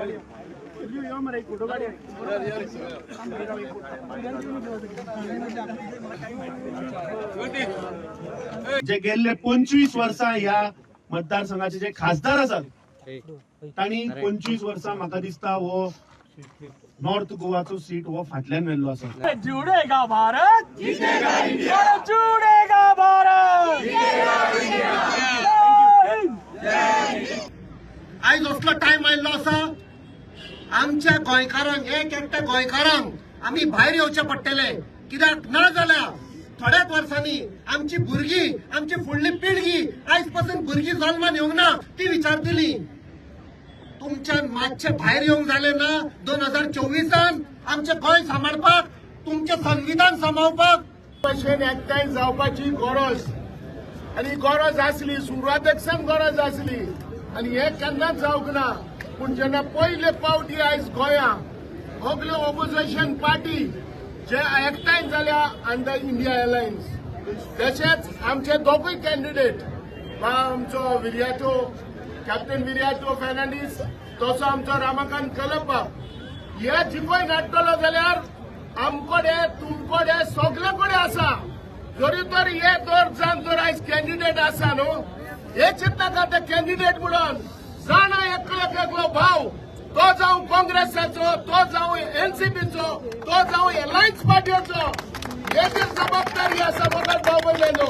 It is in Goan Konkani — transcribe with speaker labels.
Speaker 1: जे गेल्ले 25 वर्सां ह्या मतदारसंघाचे जे खासदार आसात तांणी 25 वर्सां म्हाका दिसता हो नॉर्थ गोवाचो सीट हो फाटल्यान व्हेल्लो आसा.
Speaker 2: जुड़ेगा भारत, जीतेगा इंडिया, जुड़ेगा भारत.
Speaker 3: आयज असलो टायम आयिल्लो आसा आमच्या गोंयकारांक, एक एकट्या गोंयकारांक आमी भायर येवचें पडटलें. कित्याक ना जाल्यार थोड्याच वर्सांनी आमची भुरगीं, आमची फुडली पिळगी, आयज पासून भुरगीं जल्मान येवंक ना ती विचारतली, तुमच्यान मातशें भायर येवंक जालें ना 2024 आमचें गोंय सांबाळपाक, तुमचें संविधान सांबाळपाक?
Speaker 4: भशेन एकठांय जावपाची गरज आनी गरज आसली, सुरवातेक सावन गरज आसली आनी हें केन्नाच जावंक ना. पूण जेन्ना पयले पावटी आयज गोंया सगल्यो ओपोजिशन पार्टी जे एकठांय जाल्या अंडर इंडिया अलायन्स, तशेंच आमचे दोगूय कॅन्डिडेट, आमचो विरियातो, कॅप्टन विरियातो फर्नांडीस, तसो आमचो रमाकांत कलप, हे जिखोवन हाडटलो जाल्यार आमकडे तुमकडे सगळे कडेन आसा. जरी तर हे दोग जाण जर आयज कॅन्डिडेट आसा न्हू, हे चिंतनाका ते कॅन्डिडेट म्हणून जाणा एकलो एकलो भाव, तो जावं काँग्रेसाचो, तो जावं एनसीपीचो, तो जावं अलायन्स पार्टीचो, हेची जबाबदारी आसा बघत भाव भयणींनो.